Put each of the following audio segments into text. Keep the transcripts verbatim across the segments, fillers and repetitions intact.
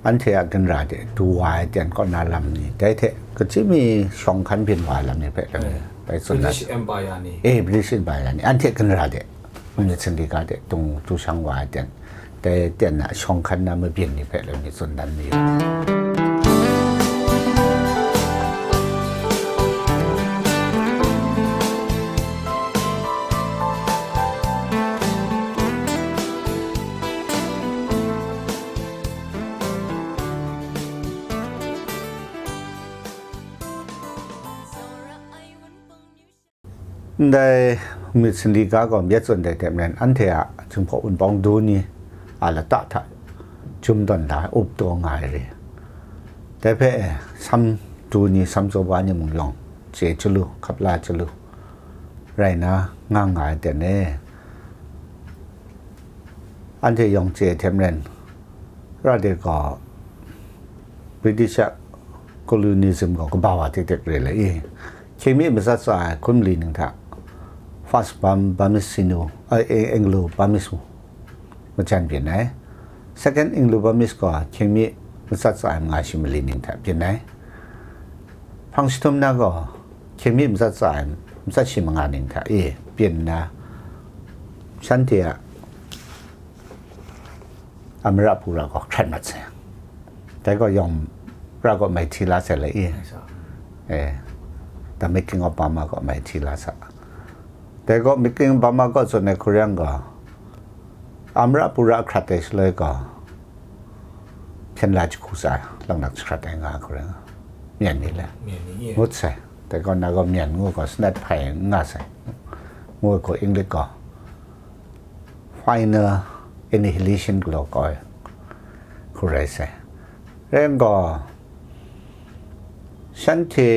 Anhte a ginra de du wa ai ten kaw na lam ni, dai hte kachyi mi shawng hkan byin wa ai lam ni hpe lam ni, bai tsun na. British Empire ni. Eh, British Empire ni. Anhte ginra de, Myit Saint Leger de, dung du shang wa ai ten, dai ten a shawng hkan na mabyin ni hpe lam ni tsun dan mayu. Ndai Myit Saint Leger gaw myit tsun dai hte maren, anhte a Jinghpaw Wunpawng du ni a lata hta jum tawn da ai, up taw nga ai re. Dai hpe sam du ni, sam tsaw wa ni mung yawng chye chyalu, hkap la chyalu rai na nga nga ai ten e. Anhte yawng chye hte maren, ra de gaw British a colonialism gaw kaba wa tik tik re le i, hkying mi matsat tsa ai hkun mali ning hta, First Bum, Burmese Sinu, eh, Anglo Burmese majan byin ai. Second Anglo Burmese gaw hkying mi matsat tsa ai manga shi mali ning hta byin ai. Hpang jahtum na gaw hkying mi matsat tsa ai matsat shi manga ning hta e byin nna, shanhte a Amara pura gaw hkrat mat sai. Dai gaw yawng ra gaw mai hti la sai le i. Eh, the making of Burma gaw mai hti la sa. Dai gaw making of Burma gaw tsun ai hku rai yang gaw, Amara pura hkrat ai shaloi gaw, hpyen la jahku tsa, laknak jahkrat ai nga hku rai nga, myen ni le. Myen ni e. Ngut sai. Dai gaw na gaw myen ngu gaw, snat hpai n nga sai. Ngu gaw, English gaw final annihilation galaw kau ai hku rai sai. Rai yang gaw, shanhte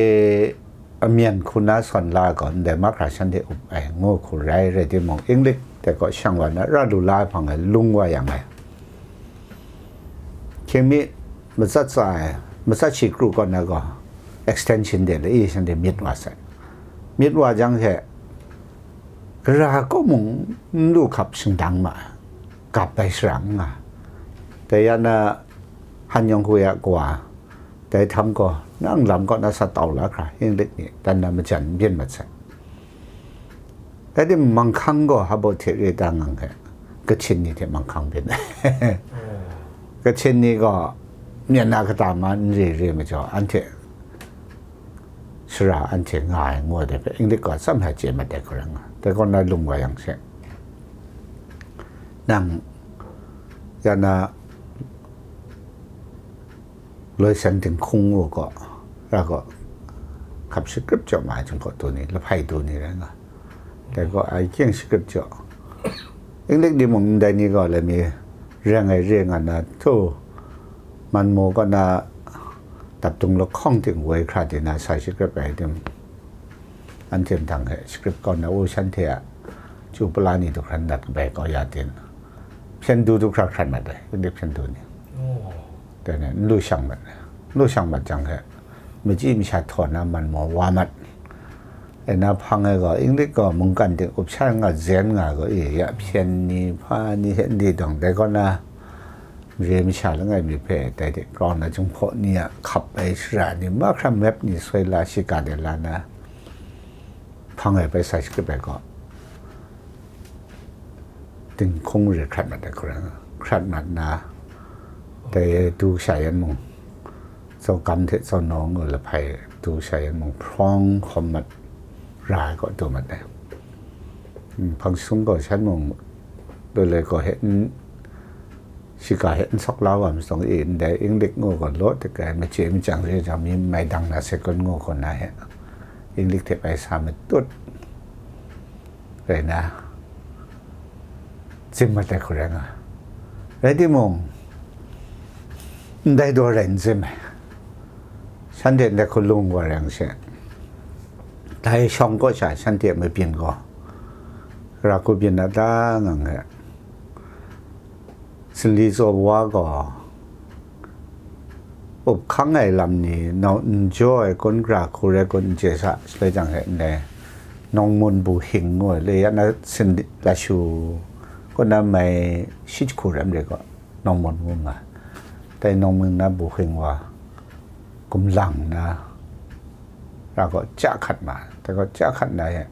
a myen hku na sawn la gaw, ndai mahkra shanhte up ai ngu hku rai, rai timung, English dai gaw shang wa na ra lu la ai hpang e lung wa yang e. Hkying mi matsat tsa ai, matsat shi kru kaw na gaw, extension de le i shanhte myit wa sai. Myit wa jang hte, gara kaw mung n lu hkap shingdang ma ai, gap ai shara n nga. Dai ya na, Han Yong Hku ya kawa, dai htam gaw, nang lam kaw na sa tau la hkra, English ni dan na majan n byin mat sai. Rai timung, manghkang gaw hpa baw hte re ta ngang hte, Kachin ni hte manghkang byin. Kachin ni gaw, myen na kata ma n re re majaw, anhte sara anhte nga ai ngu ai dai hpe, English gaw tsam hta chye mat ai hku rai nga. Dai kaw na lung wa yang she, nang ya na Loi San Dinghkung ngu gaw, ra gaw, hkap shagrip jaw ma ai Jinghpaw du ni, lahpai du ni rai nga. Dai gaw, ai kyeng shagrip jaw. English ni mung ndai ni gaw, lai mi reng ai re nga na, htu, Manmaw kaw na dap dung lahkawng ting woi hkra di na, sa shagrip ai tim, anhte ndang hte shagrip kau na, u, shanhte a chyu pala ni du hkra nat kabai kau ya tin, hpyen du du hkra hkrat mat ai, English hpyen du ni. Oh. Dai ni, n lu shang mat, n lu shang mat jang hte, machyi masha htaw na Manmaw wa mat. E na hpang e gaw, English gaw mungkan ting up sha nga zen nga gaw, e, ya hpyen ni, hpa ni hte n di dawng, dai kaw na, mare masha langai mi hpe, dai hte grau na Jinghpaw ni a hkap ai shara ni, mahkra map ni soi la, shiga de la na, hpang e bai sa shagrip ai gaw, Dinghkung re hkrat mat ai hku rai nga, hkrat mat na, dai du sha yan mung, Tsawkam hte Tsawnaw ngu lahpai du sha yan mung, hprawng hkawm mat ra ai kaw du mat ai. Mm, hpang sung gaw shan mung, loi loi gaw hte n, shiga hte n sawk la wa ma sawng e, ndai English ngu gaw law tik ai, machye machyang re jang mi mai dang na second ngu gaw na hte, English hte bai sa matut rai na, zim mat ai hku rai nga. Rai timung, ndai daw rai n zim ai. Shanhte ndai hku lung wa rai yang she, dai shawng kaw sha shanhte a mabyin gaw, ra hku byin na ta ngang hte, Sinli Tsaw Wa gaw, up hkang ai lam ni, nau n jaw ai kun, gara hku rai kun, n chye sa, shaloi jang hte ndai, Nawng Mun Bu Hing ngu ai, le ya na Sinli Lashu kaw na mai shi jahku ram re gaw, Nawng Mun ngu nga. Dai nawng mying na buhing wa, gumlang na, ra gaw ja hkat ma, dai gaw ja hkat na e.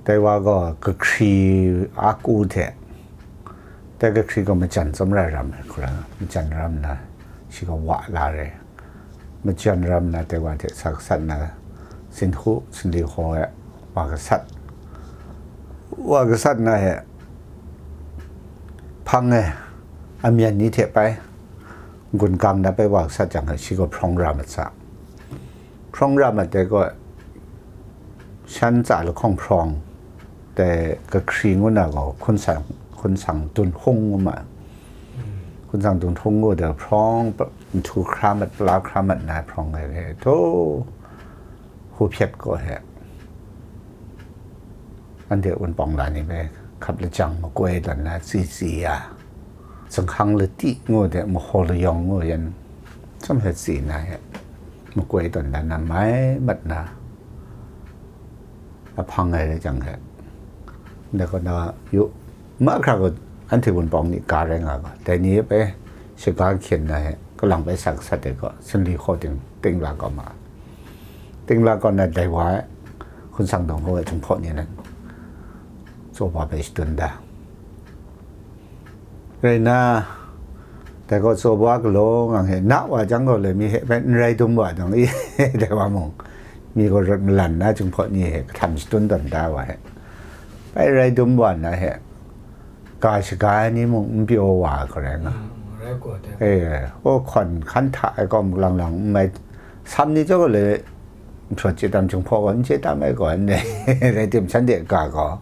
Dai wa gaw kahkri a ku hte, dai kahkri gaw majan tsawmra ram ai hkra, majan ram na, shi gaw wa la re. Majan ram na dai wa hte sa gasat na, sinhu, sinli haw e wa gasat. Wa gasat na e, hpang e, amyan ni hte pai, gun gang na pai wa gasat jang, shi gaw hprawng ra mat sa. Hprawng ra mat dai gaw, shan tsa lahkawng hprawng, dai kahkri ngu na gaw, hkunsang, hkunsang dun hung ngu ma. Hkunsang dun hung ngu dai hprawng, nhtu hkra mat, pala hkra mat na hprawng ai hte, hto, hku hpyet gaw he. Anhte Wunpawng la ni hpe hkap lajang makoi tawn na tsi tsi ya, zinghkang lati ngu de, mahaw layawng ngu yan, chyawm hte tsi na he, makoi tawn dan na mai mat na, ahpang ai rai jang he, ndai kaw na yu, mahkra gaw, anhte Wunpawng ni ga rai nga ga, dai ni hpe shaga hkyen na he, kalang bai sa gasat ai gaw, sinli hkaw ting, ting la kau ma ai. Tingla kaw na dai wa e, hkunsang dawng hkaw e, Jinghpaw ni nan tsaw ba bai shadun da. Rai nna, dai gaw tsaw ba galaw ngang he, na wa jang gaw, loi mi he bai n rai dum wa dang i, dai wa mung, mi gaw rawt malan na, Jinghpaw ni he kahtam shadun tawn da wa he, bai rai dum wa nna he, ga shaga ai ni mung n pyaw wa ai hkrai nga. Mm, rai gaw dai. E, o hkawn hkan hta ai gaw muk lang lang n mai, sam ni chyawm le, nhtawt chye tam Jinghpaw gaw n chye tam ai gaw, n rai tim shanhte ga gaw,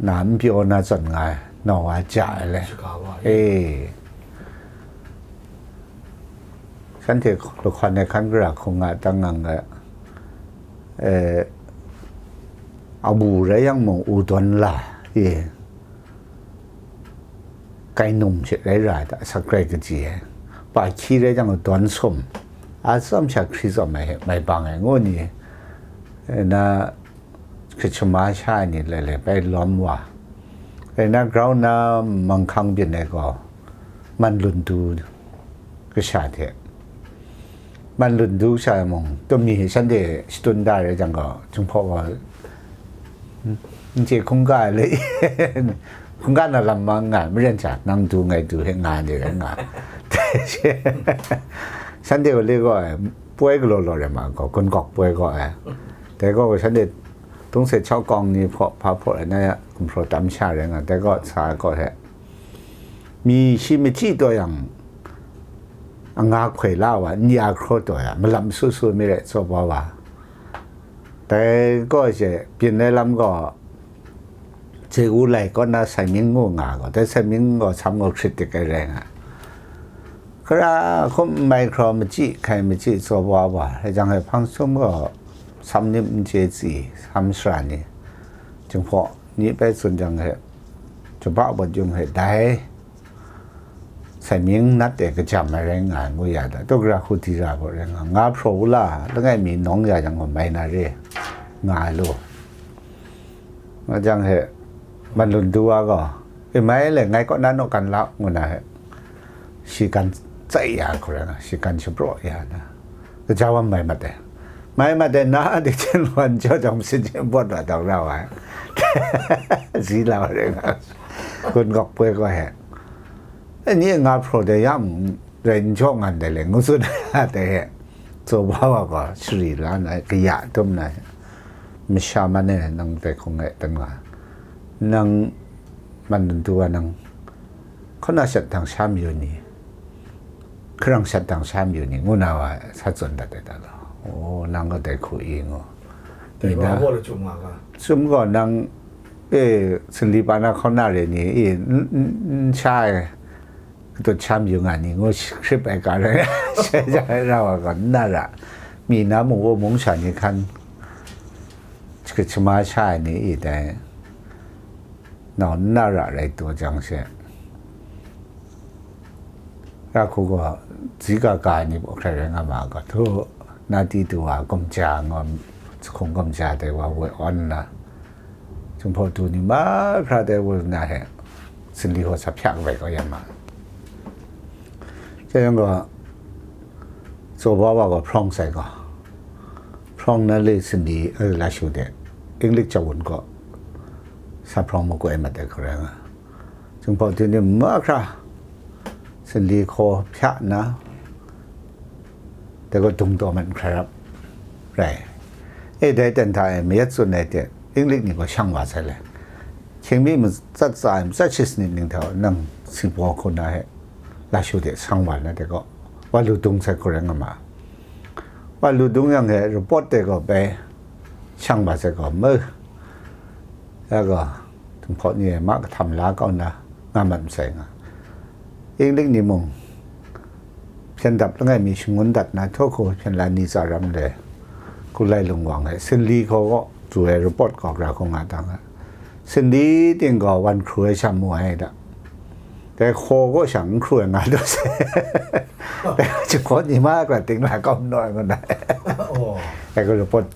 na n pyaw na zawn nga ai, nau wa ja ai le. Shaga wa e. E. Shanhte lahkawn ai hkan gara hkung nga, dang ngang ga, e, awu rai yang mung, u dawn la, e, kai num she rai ra ai hta, asak rai kaji ai, pa hkyi rai jang, dawn sum, a tsawm sha hkri tsawm ai he, mai bang ai ngu ni, e, na, hkrit shama sha ai ni lailai bai lawm wa. Rai nna, grau na manghkang byin ai gaw, man lun du kasha hte, man lun du kasha mung, tum mi shanhte shadun da rai jang gaw, Jinghpaw gaw, n chye hkungga ai le, hkungga na lam ma nga, maren sha, nang du ngai du he nga ni rai nga. Shanhte gaw le gaw ai, poi galaw law rai ma gaw, gun gawk poi gaw ai. Dai gaw shanhte Tungse chau kawng ni hpaw hpa hpaw rai na ya, gumhpraw tam sha rai nga, dai gaw sa ai gaw he, mi shi machyi taw yang, anga hkoi la wa, n ya hkraw taw ya, malap su su mi rai tsaw ba wa. Dai gaw she, byin ai lam gaw, Jegu lai kaw na sai mying ngu nga gaw, dai sai mying gaw sam gaw hkrit dik ai rai nga. Hkra hkum n mai hkraw machyi hkai machyi tsaw wa wa, rai jang he hpang sum gaw sam nim n chye tsi, sam sara ni, Jinghpaw ni bai tsun jang he, Jinghpaw bawt yung he dai sai mying nat e kajam ai rai nga ai ngu ya da, Tawgra Hkutira baw rai nga, nga hpraw u la, langai mi nawng ya yang gaw mai na re, nga ai lu. Nga jang he, man lun du wa gaw, e mai le, ngai kaw na naw kan la, ngu na he, shi kan tsai ya hku rai nga, shi kan shapraw ya na, kaja wa mai mat ai. Mai mat ai, na di chen wan jaw jang, sin chen bawt wa dau ra wa ai. Zi la wa rai nga, gun gawk poi gaw he. E ni e nga hpraw dai ya mung, rai n jaw ngan dai le, ngu tsun ai dai he. Tsaw ba wa gaw, shari la na, kaya dum na, masha man e nang dai hkung e dan nga, nang man dun du wa nang, hkaw na shat dang sha mayu ni, hkarang shat dang sha mayu ni, ngu na wa sa tsun dat ai da law. O, nang gaw dai hku i ngu. Dai Ni gaw na, abaw lachyum nga ga. Sum gaw nang, e, sinli pa na hkaw na re ni, e, n, n, n sha ai, katut sha mayu nga ni, ngu hkrip ai ga rai, shai ja ai ra wa gaw, n na ra. Mi na mung, wa mung sha ni hkan, hkrit shama sha ai ni i dai, nau n na ra rai taw jang she, ra hku gaw, zika ga ai ni baw hkrai rai nga ma ga, htu, na ti tu wa, gumja ngaw, jahkung gumja dai wa, woi awn nna, Jinghpaw du ni mahkra dai wa na he, Sinli hkaw sa hpya kabai kau ya ma. Chye yang gaw, tsaw ba wa gaw hprawng sai gaw, hprawng na le sinli, eh, la shu de, English chawun gaw sa hprawng makoi mat ai hkrai nga. Jinghpaw dun ni mahkra sinli hkaw hpya nna, dai gaw dung taw mat hkrai rap rai. E, dai ten hta e mayat tsun ai hte, English ni gaw shang wa sai le. Hkying mi matsat tsa ai, matsat shi sanit ning hta nang si baw hku na he, la shu de sang wa na de gaw, wa lu dung sai hku rai nga ma. Wa lu dung yang he, report de gaw bai shang wa sai gaw, me. Ya gaw, Jinghpaw ni e ma kahtam la kau na, nga mat masai nga. English ni mung, hpyen dap langai mi shangun dat na, htaw hku hpyen la ni tsa ram le, Kulai Lungwang e, sinli hkaw gaw, tu ai report gaw gra hku nga dang ai. Sinli ting gaw wan hkru ai sha mu ai da. Dai hkaw gaw sha n hkru ai nga daw sai. Dai Jinghpaw ni ma gra ting la kau n naw ai ngu na. Oh. Dai gaw report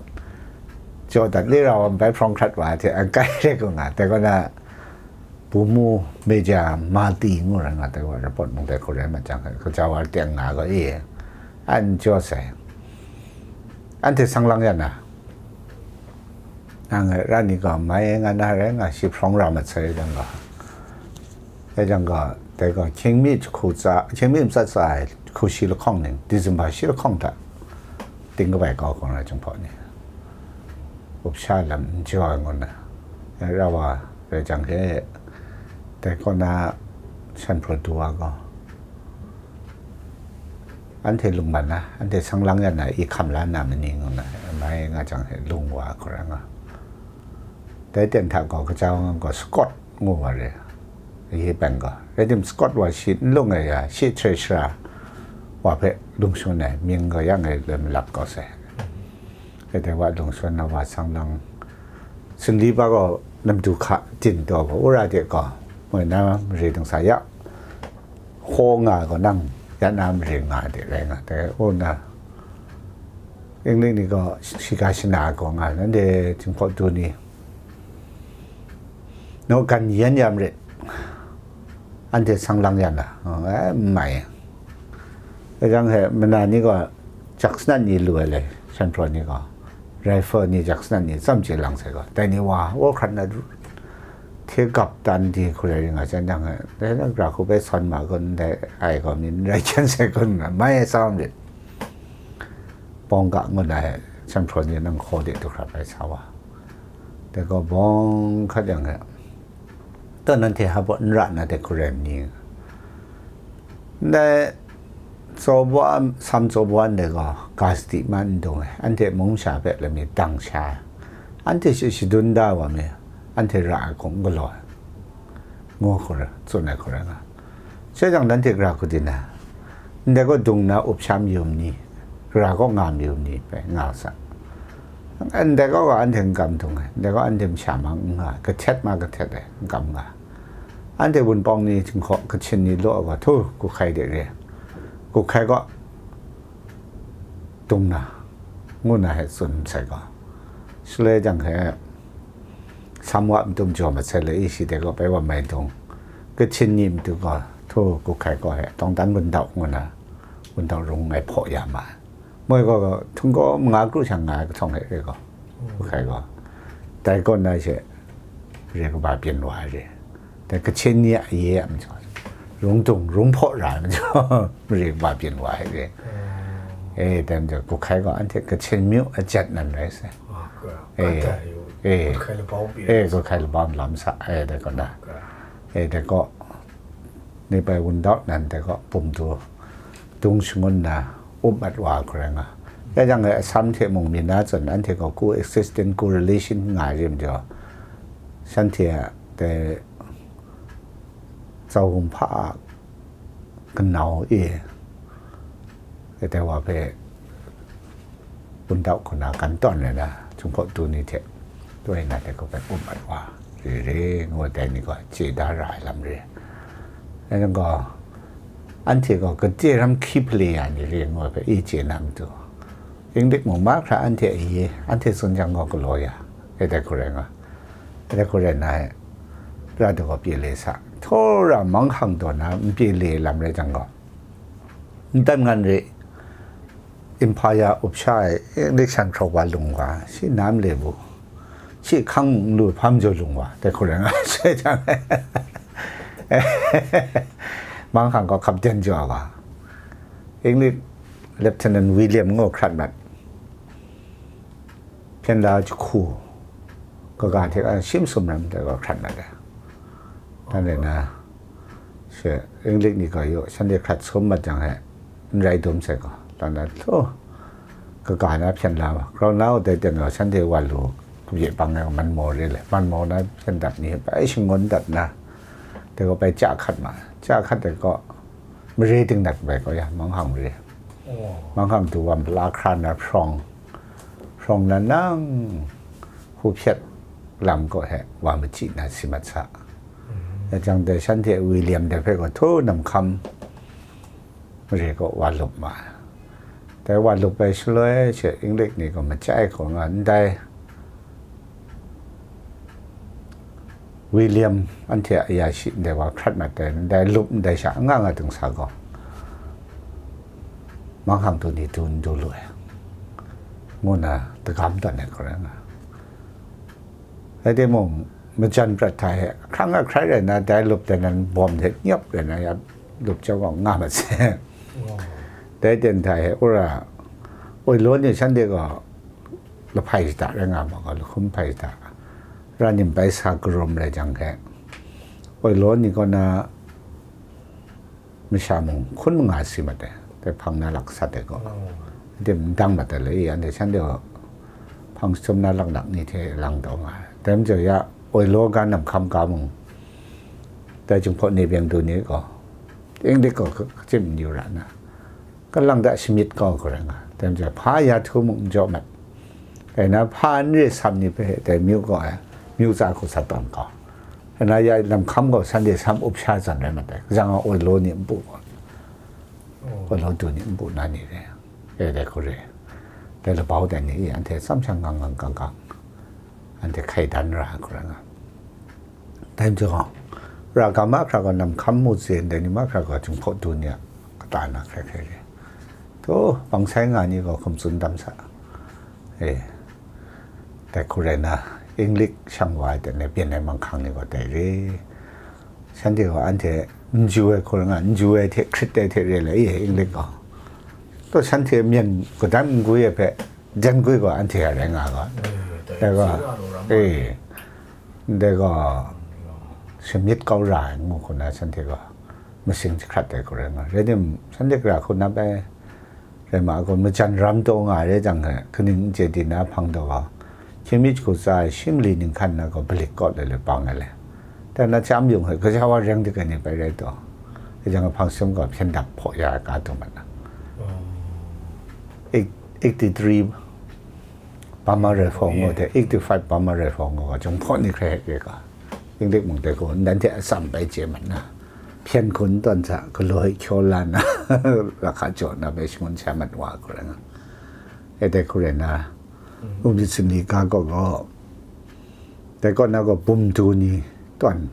jaw dat le ra wa bai hprawng hkrat wa hte an kai re ku nga. Dai gaw na, Bumu Major Mati ngu ra nga, dai gaw report mung dai hku rai ma jang, kaja wa teng nga gaw e, an jaw sai. Anhte sang lang ya na. Nang e ra ni gaw mai nga na rai nga, shi hprawng ra mat sai jang gaw. Dai jang gaw, dai gaw, hkying mi jahku tsa, hkying mi matsat tsa ai, jahku shi lahkawng ning, December shi lahkawng hta, ting kabai kau hkawng rai Jinghpaw ni. Up sha lam n jaw ai ngu na. Dai ra wa rai jang he, dai kaw na shan hpraw du wa gaw, anhte lungman na, anhte sang lang ya na, i hkam la na ma ni ngu na, mai nga jang he lung wa hkra nga. Dai ten hta gaw, kaja wa gaw Scott ngu wa re, ye pen gaw. Rai tim Scott wa shi n lung ai ya, shi hte shara wa hpe lung shangun ai, mying gaw yang e loi malap kau sai. Dai wa lung shangun na wa sang lang, sinli ba gaw namdu hka din taw gaw, wora de gaw, moi na mare dingsa ya, hkaw nga gaw nang ya na mare nga de rai nga, dai wora na, English ni gaw shiga shana gaw nga, nanhte Jinghpaw du ni, naw gan yan ya marit, anhte sang lang ya na, eh, n mai. Dai jang he, mana ni gaw jak sanat ni lu ai le, shan hpraw ni gaw, rifle ni jak sanat ni tsam chye lang sai gaw, dai ni wa, wa hkrat na, hte gap tan di hku rai ring nga, jan jang he, dai na gra hku bai sawn ma kun, dai ai gaw mi n rai hkyen sai kun nga, mai ai tsawm rit. Bawng ga ngut na he, shan hpraw ni nang hkaw de du hkra bai sa wa. Dai gaw bawng hkat yang he, taw nanhte hpa baw n ra na de hku rai ma ni? Ndai tsaw baw, sam tsaw baw ndai gaw, ga sadi ma n dung ai, anhte mung sha hpe lami dang sha ai, anhte shi shadun da ai wa mi, anhte ra ai hku n galaw ai, ngu hku rai, tsun ai hku rai nga. Sai jang nanhte gra hku di na, ndai gaw dung na up sha mayu ma ni, gra gaw nga mayu ma ni, bai nga sa. Ndai gaw gaw anhte n kam dung ai, ndai gaw anhte masha mang n nga ai, kahtet ma kahtet ai, n kam nga ai. Anhte wunpawng ni, Jinghpaw, Kachin ni law ai gaw, htu, Kuhkai de re, Kuhkai gaw dung na, ngu na he tsun sai gaw. Shaloi jang he, Samwa matu jaw mat sai le, i shi de gaw bai wa mai dung, Kachin ni matu gaw, htu, Kuhkai gaw he, Tawngtan Wundau ngu na, Wundau rung ngai hpaw ya ma ai. Moi gaw, htung gaw manga kru shang nga ai kahtawng hte re gaw, Kuhkai gaw, dai kaw na she, re kaba byin wa ai re. Dai Kachin ni a ye a majaw, rung dung, rung hpaw ra ai majaw, re kaba byin wa ai re. E, dai majaw, Kuhkai gaw anhte Kachin myu a jat nan rai sai. E, e, e, Kuhkai labau lam sa, e, dai kaw na. E, dai kaw, ni bai Wundau nan dai kaw, bum du, dung shangun na, up mat wa hku rai nga. Dai jang e, Assam hte mung mi na zawn, anhte gaw co-existent, co-relation nga ai re majaw, shanhte a dai Zau Hum Hpa a kanau e, dai wa hpe Wundau hku na kan tawn ai na, Jinghpaw du ni hte, toi na hte gaw bai up mat wa, re re ngu ai dai ni gaw chye da ra ai lam re. Rai nang gaw, anhte gaw gade ram hkyi hpale ya ni re ngu ai hpe i chye na matu, English mung mahkra anhte a ye, anhte tsun jang gaw galaw ya, e dai hku rai nga. E dai hku rai na e, ra du gaw pye le sa, Tora manghkang taw na n pyi le lam rai jang gaw, n tan ngan re, Empire up sha ai English san hkraw wa lung wa, shi nam le bu, shi hkang mung n lu hpam jaw lung wa, dai hku rai nga sai jang, manghkang gaw hkap den jaw wa, English Lieutenant William ngu hkrat mat. Hpyen la jahku, kaga hte a shim sumram dai gaw hkrat mat ai. Tan rai na, she, English ni gaw yaw, shanhte hkrat sum mat jang he, n rai dum sai gaw, lan na htaw, kaga na hpyen la, grau na u dai ten gaw, shanhte wa lu, kabye bang ai man maw re le, man maw na hpyen dat ni, bai shangun dat na, dai gaw bai ja hkat ma, ja hkat dai gaw, mare ting dat bai gaw ya, manghkang mare. Manghkang du wa mala hkra na hprawng, hprawng na nang hku hpyet lam kaw he wa machyi na si mat sa. Dai jang dai shanhte William dai hpe gaw htu nam hkam mare kaw wa lup ma ai. Dai wa lup ai shaloi she English ni gaw machyi hkaw nga ndai William anhte a ya shi ndai wa hkrat mat ai, ndai lup ndai sha nga nga ting sa gaw, manghkang du ni du n du lu ai, ngu na dagam tawn ai hku rai nga. Rai timung, majan prat hta he, hkrang a hkrai rai na, dai lup dai nan bawm hte nyawp rai na, ya lup jau gaw nga mat se. Dai ten hta he, ura, oilaw ni shanhte gaw, lahpai shada rai nga ma gaw, lahkum hpai shada, ra nim bai sa karum rai jang hte, oilaw ni kaw na masha mung hkun manga si mat ai, dai hpang na lak sat ai gaw, adim n dang mat ai le, anhte shanhte gaw hpang jahtum na laknak ni hte lang taw nga ai. Dai majaw ya, oilaw ga nam hkam ga mung, dai Jinghpaw ni byeng du ni gaw, English gaw ka-, kachyim n yu ra na, kalang ta shamyit kau hku rai nga, dai majaw hpa ya htu mung n jaw mat, rai na hpa n re sam ni hpe dai myu gaw ai, myu tsa hku sa tawn kau, rai na ya lam hkam gaw shanhte sam up sha zawn rai mat ai, kajang a oilaw ni npu gaw, oilaw du ni npu na ni re, e dai hku re, dai labau dai ni e anhte tsam sha ngang ngang gang gang, anhte hkai dan ra ai hku rai nga. Dai majaw, ra ga mahkra gaw nam hkam mu tse ndai ni mahkra gaw Jinghpaw du ni a kata na hkrai hkrai re. Htu, bang sai nga ni gaw hkum tsun dam sa. E, dai hku rai na, English shang wa ai ten e byen ai manghkang ni gaw dai re. Shanhte gaw anhte n ju ai hku rai nga, n ju ai hte hkrit ai hte re le, e, English gaw. Taw shanhte myen gadam n gwi ai hpe, jan gwi gaw anhte a rai nga gaw. Dai gaw, e, dai gaw, shamyit kau ra ai ngu hku na shanhte gaw, masing jahkrat ai hku rai nga. Rai tim, shanhte gara hku nap ai, rai ma gaw, majan ram taw nga ai rai jang, kaning n chye di na hpang taw gaw, hkying mi jahku tsa ai shi mali ning hkan na gaw, balik kaw lai lai bang ai le. Dai na chyam yung hte, gaja wa reng dik ai ni bai rai taw, rai jang hpang sum gaw hpyen dap hpaw ya ai ga du mat na. Eight-, eighty-three Burma Rifle ngu hte, eighty-five Burma Rifle ngu gaw, Jinghpaw ni hkrai hkrai ga, English mung dai gaw, nanhte atsam bai chye mat na, hpyen hkun tawn sa, galaw hkyaw la na, lahka jaw na bai shangun sha mat wa hku rai nga. E dai hku rai na, Upadi Sanli ga kaw gaw, dai kaw na gaw bum du ni tawn,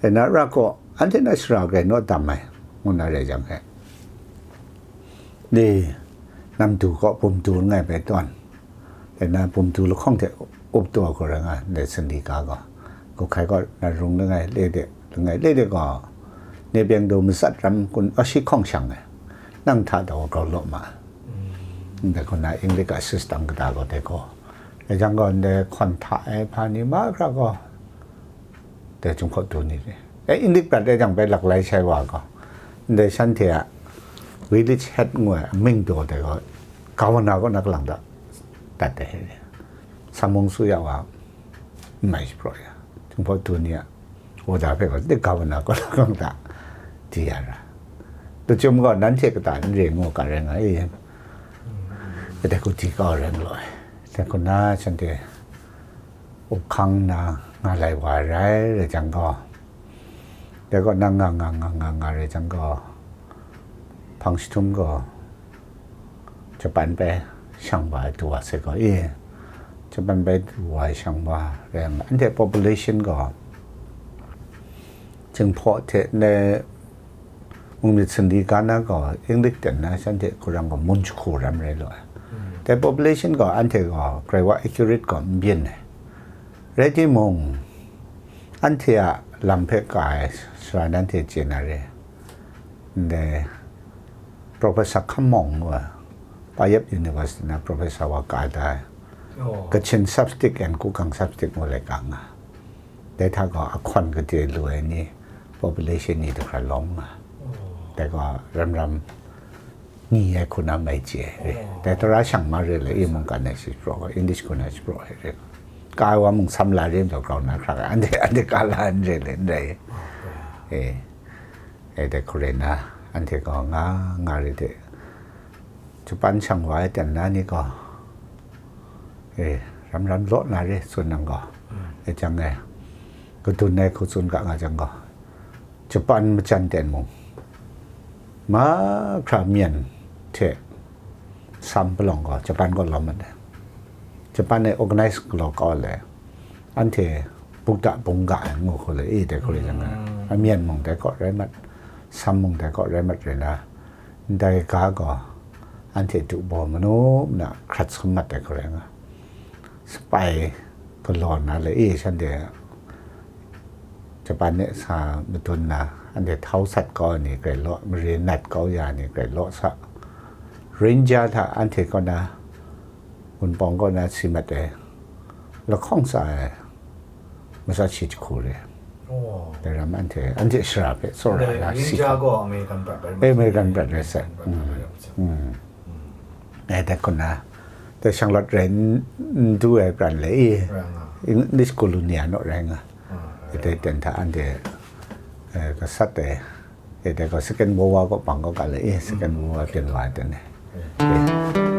rai na ra kaw, anhte na shara grai naw dam ai, ngu na rai jang hte, le, nam du kaw bum du langai bai tawn, rai na bum du lahkawng hte up taw hku rai nga, ndai Sanli ga gaw, Guhkai kaw na rung langai, le de langai, le de gaw, ne byeng du matsat ram kun, a shi hkawng shang ai, nang hta daw grau law ma ai. Ndai hku na English a system kata gaw dai gaw, rai jang gaw, ndai hkawn hta ai hpa ni mahkra gaw, dai Jinghpaw du ni re. E, English prat e jang bai lak lai shai wa gaw, ndai shanhte a village head ngu ai amying daw dai gaw, governor kaw na kalang ta dat ai, Samung Suya wa n mai shapraw ya, Jinghpaw du ni a order hpe gaw, dai governor kaw na kalang ta di ya ra. Lachyum gaw nanhte kata n re ngu ga rai nga i, dai hku di kau rai nga law ai. Dai hku na shanhte up hkang na nga lai wa ai rai, rai jang gaw, dai kaw na nga nga nga nga nga rai jang gaw, hpang jahtum gaw, Japan bai shang wa ai du wa sai gaw, e, Japan bai du wa ai shang wa rai yang, anhte population gaw, Ningphaw hte ne, Mungmyit Sindi ga na gaw English ten na shanhte hkurang gaw mun jahku ram rai lu ai. Dai population gaw anhte gaw grai wa accurate gaw n byin ai. Rai timung, anhte a lam hpe ka ai sara nanhte chye na re. Ndai Professor Hkammawng ngu ai, Payap University na professor wa ka da ai. Oh. Kachin substick and Kukang substick ngu lai ka nga. Dai hta gaw ahkawn gade lu ai ni, population ni dahkra lawm nga. Dai gaw ram ram ni ai hku na mai chye ai re. Dai tara shang ma re le, i mungkan ai shi praw, English hku na shi praw ai re. Ka ai wa mung sam la re, daw grau na hkra, anhte, anhte ka la n re le, n rai. Eh, eh, dai hku rai na, anhte gaw nga, nga re de. Japan shang wa ai ten na ni gaw, eh, ram ram law na re, tsun nang gaw. Eh, jang e, kadun ai hku tsun ga nga jang gaw, Japan majan ten mung, mahkra myen hte sam palawng gaw, Japan gaw lawm mat ai. Japan e organize galaw kau le, anhte bukda bungga ai ngu hku le, i dai hku le jang e, amyen mung dai kaw rai mat, sam mung dai kaw rai mat rai na, ndai ga gaw anhte du baw manu na hkrat sum mat ai hku rai nga. Sapai galaw na le, i shanhte Japan e sa madun na, anhte htau sat kau ai ni grai law, mare nat kau ya ai ni grai law sa. Ranger hta anhte kaw na, Wunpawng kaw na si mat ai, lahkawng sa ai, masat shi jahku re. Oh. Dai ram anhte, anhte shara hpe tsawra na si. Ranger gaw American brat bai. Eh, American brat rai sai. American brat bai rai sai. Mm. Eh, dai hku na, dai shanglawt rai n, n du ai pran le i, Rai nga. English colony a naw rai nga. Ah, Dai ten hta anhte, eh, gasat ai, eh, dai gaw Second World War kaw pang kaw ga le i, Second World War pyin wa ai ten e. Eh.